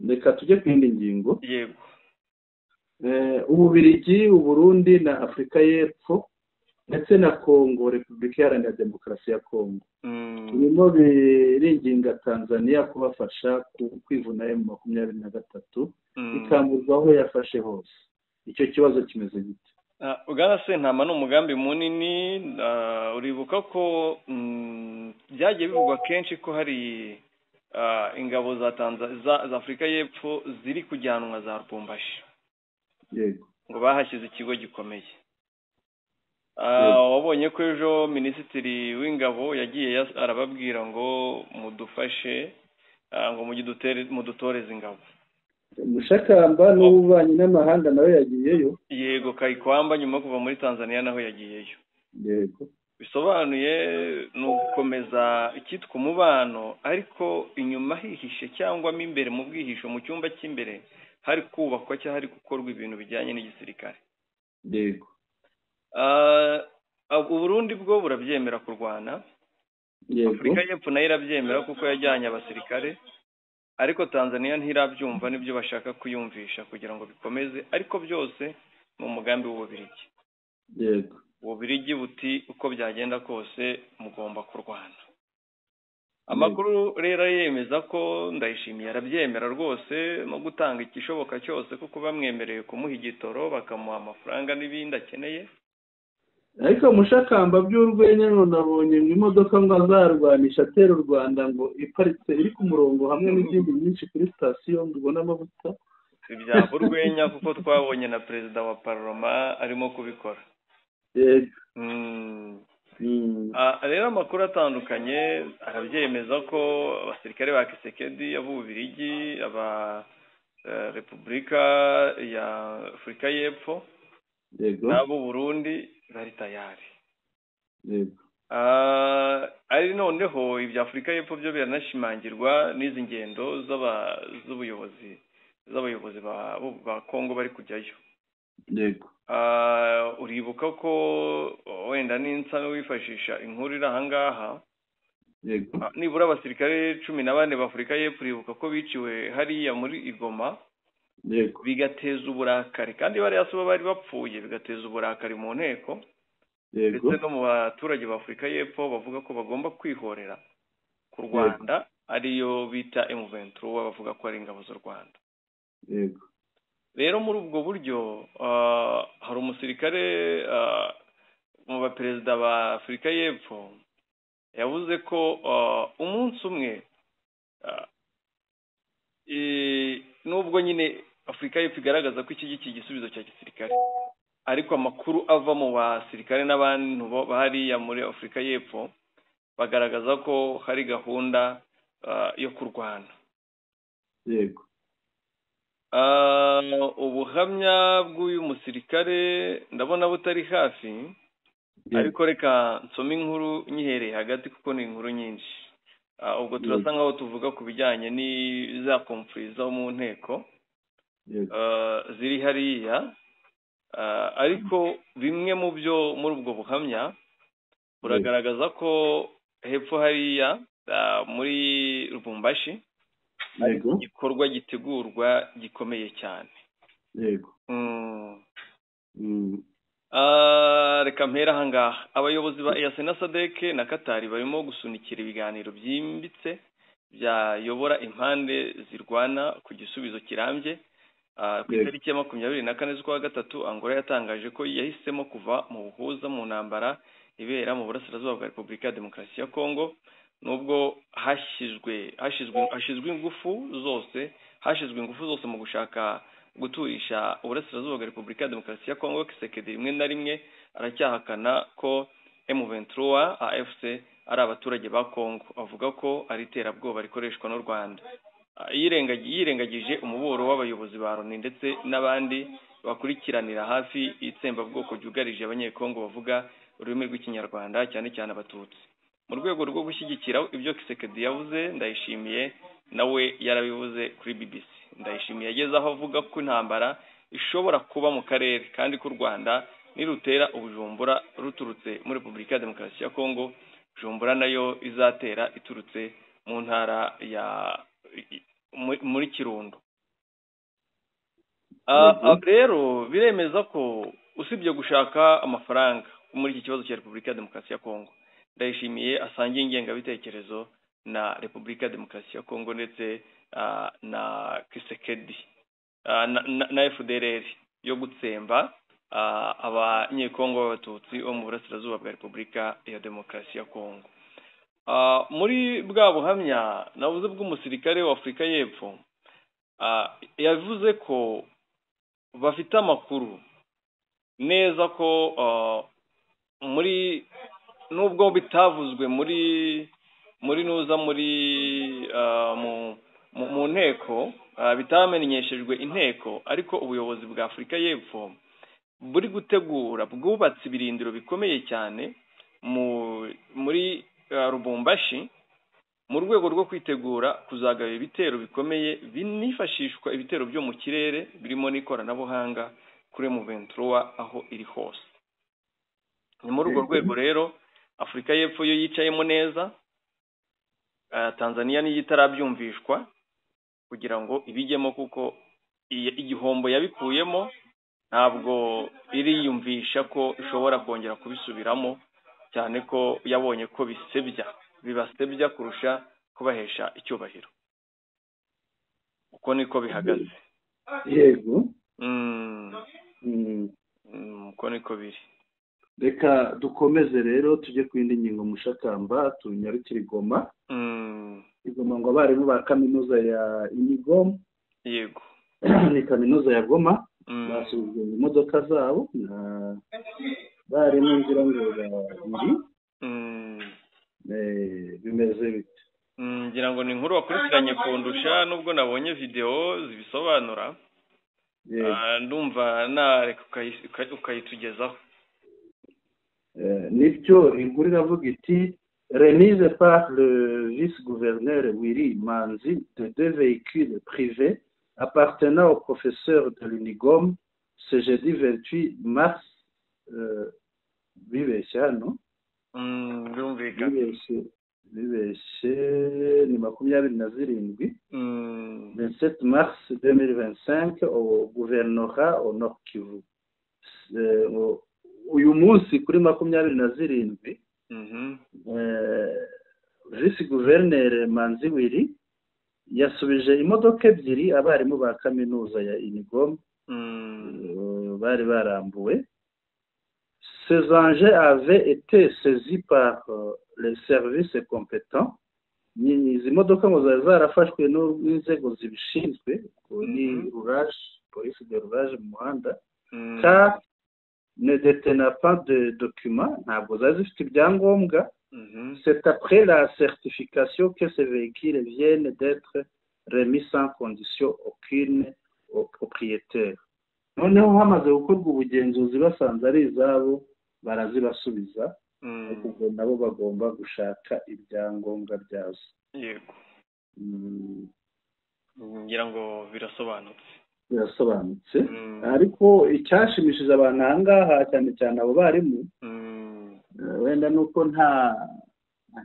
Reka tujye ku yindi ngingo. Yego. Ububirigi, Uburundi na Afurika y'Epfo ndetse na Kongo, Repubulika Iharanira Demokarasi ya Kongo, birimo biringinga Tanzania kubafasha kwivuna M23 ikamburwa aho yafashe hose. Icyo kibazo kimeze gite? Bwana Sentama, ni umugambi munini. Uribuka ko byagiye bivugwa kenshi ko hari ingabo za za Afurika y'Epfo ziri kujyanwa za Lubumbashi. Yego, ngo bahashyize ikigo gikomeye. Wabonye ko ejo minisitiri w'ingabo yagiye arababwira ngo mudufashe, ngo mudutoreze ingabo. Mushakamba n'ububanyi n'amahanga nawe yagiyeyo. Yego, Kayikwamba nyuma kuva muri Tanzania naho yagiyeyo. Yego, bisobanuye ni ugukomeza icyitwa umubano, ariko inyuma hihishe cyangwa mo imbere mu bwihisho mu cyumba cy'imbere hari kubakwa cyangwa hari gukorwa ibintu bijyanye n'igisirikare. Yego, Uburundi bwo burabyemera kurwana. Afurika y'Epfo nayo irabyemera kuko yajyanye abasirikare, ariko Tanzania ntirabyumva, nibyo bashaka kuyumvisha kugira ngo bikomeze, ariko byose ni umugambi w'Ububirigi. Yego, Ububirigi buti uko byagenda kose mugomba kurwana. Amakuru rero yemeza ko Ndayishimiye arabyemera rwose no gutanga ikishoboka cyose, kuko bamwemereye kumuha igitoro, bakamuha amafaranga n'ibindi akeneye. Ariko Mushakamba by'urwenya none abonye ngo imodoka ngo azarwanisha atera u Rwanda ngo iparitse iri ku murongo hamwe n'izindi nyinshi kuri sitasiyo ngo ibone amavuta. Ibyaba urwenya kuko twabonye na perezida wa parloma arimo kubikora. Yego. Rero amakuru atandukanye arabyemeza ko abasirikare ba Kisekedi, ab'Ububirigi, aba Repubulika ya Afurika y'Epfo n'abo Burundi bari tayari. Yego. Ari noneho ibya Afurika y'Epfo byo biranashimangirwa n'izi ngendo z'ubuyobozi z'abayobozi ba Kongo bari kujyayo. Yego. Uribuka ko wenda n'insa wifashisha inkuru iri ahangaha. Yego. Nibura abasirikare 14 ba Afurika y'Epfo uribuka ko biciwe hariya muri Igoma. Yego. Bigateza uburakari, kandi bariya so bari bapfuye, bigateza uburakari mu nteko. Yego. Ndetse no mu baturage ba Afurika y'Epfo bavuga ko bagomba kwihorera ku Rwanda, ariyo bita M23, bavuga ko ari ingabo z'u Rwanda. Yego. Rero muri ubwo buryo hari umusirikare mu baperezida ba Afurika y'Epfo yavuze ko umunsi umwe nubwo nyine Afurika y'Epfo igaragaza ko iki gisubizo cya gisirikare, Ariko amakuru ava mu basirikare n'abantu hariya muri Afurika y'Epfo bagaragaza ko hari gahunda yo kurwana. Yego. Ubuhamya bw'uyu musirikare ndabona butari hafi, ariko reka nsome inkuru nyihereye hagati kuko ni inkuru nyinshi. Ubwo turasa nkaho tuvuga ku bijyanye n'iza conflits zo mu nteko ziri hariya, ariko bimwe mu byo muri ubwo buhamya buragaragaza ko hepfo hariya muri Lubumbashi igikorwa gitegurwa gikomeye cyane. Yego. Reka mpera ahangaha. Abayobozi ba EAC na SADC na Qatar barimo gusunikira ibiganiro byimbitse byayobora impande zirwana ku gisubizo kirambye. Ku itariki ya 24 z'ukwa gatatu, Angola yatangaje ko yahisemo kuva mu buhuza mu ntambara ibera mu burasirazuba bwa Repubulika ya Demokarasi ya Kongo, nubwo hashyizwe ingufu zose mu gushaka guturisha uburasirazuba bwa Repubulika ya Demokarasi ya Kongo. Kisekedi rimwe na rimwe aracyahakana ko M23 AFC ari abaturage ba Kongo, avuga ko ari iterabwoba rikoreshwa n'u Rwanda. Yirengagije umuburo w'abayobozi ba Loni ndetse n'abandi bakurikiranira hafi itsembabwoko ryugarije Abanyekongo bavuga ururimi rw'Ikinyarwanda, cyane cyane Abatutsi. Mu rwego rwo gushyigikira ibyo Kisekedi yavuze, Ndayishimiye nawe yarabivuze kuri BBC. Ndayishimiye yageze aho avuga ko intambara ishobora kuba mu karere kandi ko u Rwanda nirutera Ubujumbura ruturutse muri Repubulika ya Demokarasi ya Kongo, Bujumbura nayo izatera iturutse mu ntara ya muri Kirundo. Rero biremeza ko usibye gushaka amafaranga muri iki kibazo cya Repubulika ya Demokarasi ya Kongo, Ndayishimiye asangiye ingengabitekerezo na Repubulika ya Demokarasi ya Kongo ndetse na Kisekedi na FDLR yo gutsemba Abanyekongo b'Abatutsi bo mu burasirazuba bwa Repubulika ya Demokarasi ya Kongo. Muri bwa buhamya nabuze bw'umusirikare wa Afurika y'Epfo, yavuze ko bafite amakuru neza ko muri nubwo bitavuzwe muri nuza muri mu nteko, bitamenyeshejwe inteko, ariko ubuyobozi bwa Afurika y'Epfo buri gutegura bwubatse ibirindiro bikomeye cyane muri Lubumbashi mu rwego rwo kwitegura kuzagaba ibitero bikomeye binifashishwa ibitero byo mu kirere birimo n'ikoranabuhanga kuri M23 aho iri hose. Ni muri urwo rwego rero Afurika y'Epfo yo yicayemo neza, Tanzania niyo itarabyumvishwa kugira ngo ibijyemo kuko igihombo yabikuyemo ntabwo iriyumvisha ko ishobora kongera kubisubiramo, cyane ko yabonye ko bibasebya kurusha kubahesha icyubahiro. Uko niko bihagaze. Yego. Uko niko biri. Reka dukomeze rero tujye ku yindi ngingo mushakamba, tunyarukire Goma. Igoma ngo abarimu ba kaminuza ya Inigom, yego, ni kaminuza ya Goma, basubijwe mu modoka zabo na barimu ngira ngo babiri. Bimeze bite? Ngira ngo ni inkuru wakurikiranye kundusha nubwo nabonye video zibisobanura. Ndumva nareka ukayitugezaho. Nibyo, inkuru iravuga iti remise par le vice-gouverneur Willy Manzi de 2 véhicules privés appartenant au professeur de l'Unigom ce jeudi 28 mars. Bibeshye hano, bibeshye ni 27, 27 mars 2025 au gouvernorat au Nord Kivu. Uyu munsi kuri 27, vice gouverneur Manzi Willy yasubije imodoka ebyiri abarimu ba kaminuza ya Inigom bari barambuwe. Ces engins avaient été saisis par les services compétents. Izi modoka ngo zari zarafashwe n'inzego zibishinzwe, ni rurage, polisi de rurage mu muhanda, car Ne détenaient pas de documents, ntabwo zari zifite ibyangombwa. C'est après la certification que ces véhicules viennent d'être remis sans condition aucune au propriétaire. Noneho hamaze gukorwa ubugenzuzi, basanze ari izabo, barazibasubiza. Ubwo nabo bagomba gushaka ibyangombwa byazo. Yego, ngira ngo birasobanutse. Birasobanutse, ariko icyashimishije abantu aha ngaha, cyane cyane abo barimu, wenda ni uko nta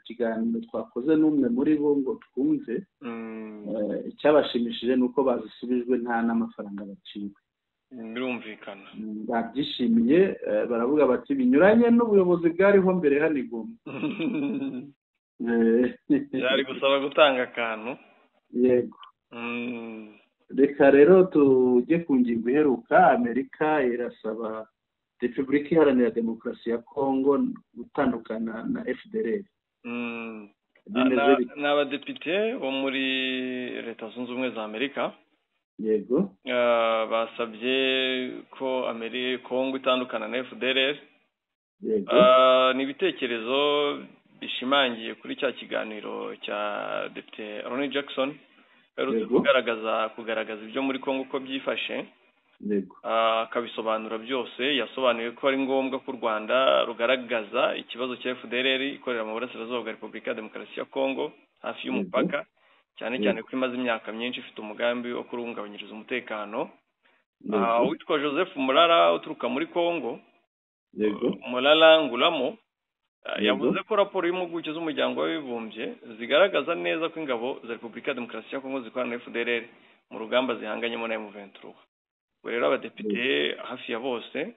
kiganiro twakoze n'umwe muri bo ngo twumve. Icyabashimishije ni uko bazisubijwe nta n'amafaranga baciwe. Birumvikana. Babyishimiye, baravuga bati binyuranye n'ubuyobozi bwariho mbere hano i Goma. Byari gusaba gutanga akantu. Yego. Reka rero tujye ku ngingo iheruka. Amerika irasaba Repubulika Iharanira Demokarasi ya Kongo gutandukana na FDLR. Ni abadepite bo muri Leta Zunze Ubumwe za Amerika. Basabye ko Kongo itandukana na FDLR. Ni ibitekerezo bishimangiye kuri cya kiganiro cya Depite Ronnie Jackson aherutse kugaragaza ibyo muri Kongo uko byifashe, akabisobanura byose. Yasobanuye ko ari ngombwa ko u Rwanda rugaragaza ikibazo cya FDLR ikorera mu burasirazuba bwa Repubulika ya Demokarasi ya Kongo hafi y'umupaka, cyane cyane ko imaze imyaka myinshi ifite umugambi wo kurungabanyiriza umutekano. Uwitwa Joseph Murara uturuka muri Kongo, Murara Ngulamo, yavuze ko raporo y'impuguke z'Umuryango w'Abibumbye zigaragaza neza ko ingabo za Repubulika ya Demokarasi ya Kongo zikorana na FDLR mu rugamba zihanganyemo na M23. Ubwo rero abadepite hafi ya bose,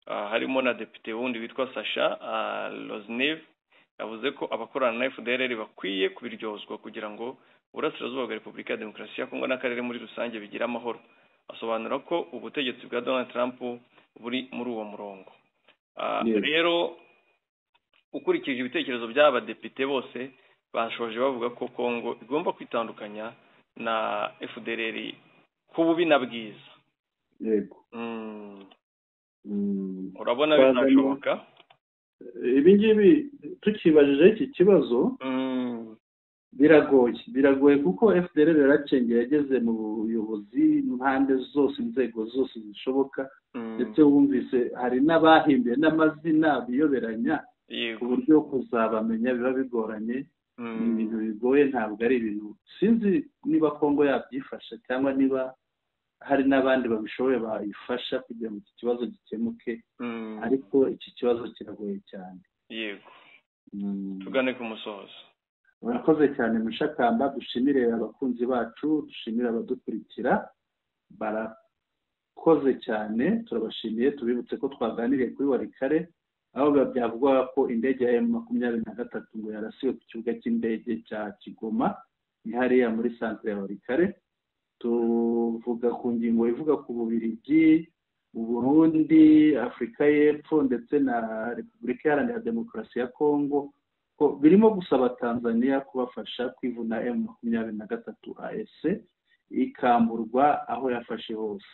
harimo na depite wundi witwa Sasha Lozniv, yavuze ko abakorana na FDLR bakwiye kubiryozwa kugira ngo uburasirazuba bwa Repubulika ya Demokarasi ya Kongo n'akarere muri rusange bigira amahoro. Asobanura ko ubutegetsi bwa Donald Trump buri muri uwo murongo. Rero ukurikije ibitekerezo by'abadepite bose, bashoje bavuga ko Kongo igomba kwitandukanya na FDLR ku bubi na bwiza. Yego. Urabona bizashoboka? Ibi ngibi tukibajije iki kibazo, biragoye kuko FDLR yaracengeye, yageze mu buyobozi impande zose, inzego zose zishoboka, ndetse wumvise hari n'abahimbiye n'amazina biyoberanya, ku buryo kuzabamenya biba bigoranye. Ni ibintu bigoye, ntabwo ari ibintu, sinzi niba Kongo yabyifasha cyangwa niba hari n'abandi babishoboye bayifasha kugira ngo iki kibazo gikemuke, ariko iki kibazo kiragoye cyane. Yego, tugane ku musozo. Urakoze cyane Mushakamba. Dushimire abakunzi bacu, dushimire abadukurikira, barakoze cyane, turabashimiye. Tubibutse ko twaganiriye kuri Walikale, aho byavugwaga ko indege ya M23 ngo yarasiwe ku kibuga cy'indege cya Kigoma, ni hariya muri centre ya Walikale. Tuvuga ku ngingo ivuga ku Bubiligi, Burundi, Afurika y'Epfo ndetse na Repubulika Iharanira Demokarasi ya Kongo, ko birimo gusaba Tanzania kubafasha kwivuna M23 AS ikamburwa aho yafashe hose.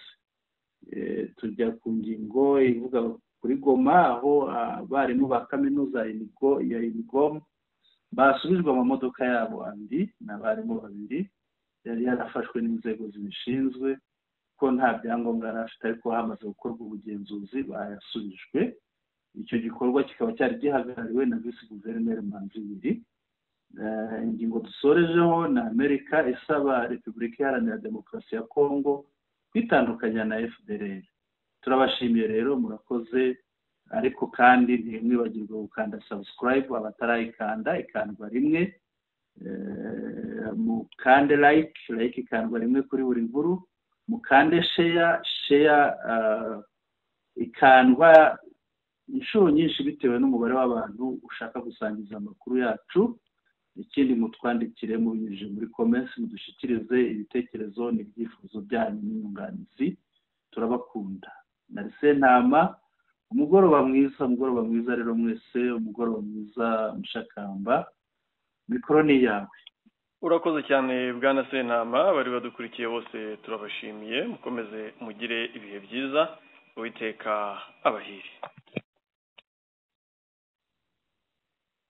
Tujya ku ngingo ivuga kuri Goma, aho abarimu ba kaminuza ya Inigom basubijwe amamodoka yabo andi n'abarimu babiri yari yarafashwe n'inzego zibishinzwe ko nta byangombwa yari afite, ariko hamaze gukorwa ubugenzuzi bayasubijwe. Icyo gikorwa kikaba cyari gihagarariwe na Visi Guverineri Manzibiri. Ingingo dusorejeho na Amerika isaba Repubulika Iharanira Demokarasi ya Kongo kwitandukanya na FDLR. Turabashimiye rero, murakoze, ariko kandi ntimwibagirwe gukanda subscribe abatarayikanda, ikandwa rimwe, mukande like ikandwa rimwe kuri buri nkuru, mukande share ikandwa inshuro nyinshi bitewe n'umubare w'abantu ushaka gusangiza amakuru yacu. Ikindi mutwandikire mubinyujije muri comments, mudushyikirize ibitekerezo n'ibyifuzo byanyu n'inyunganizi. Turabakunda. Narise Ntama, umugoroba mwiza, umugoroba mwiza rero mwese, umugoroba mwiza Mushakamba, mikoro ni yawe. Urakoze cyane Bwana Sentama, bari badukurikiye bose turabashimiye, mukomeze mugire ibihe byiza. Uwiteka abahire.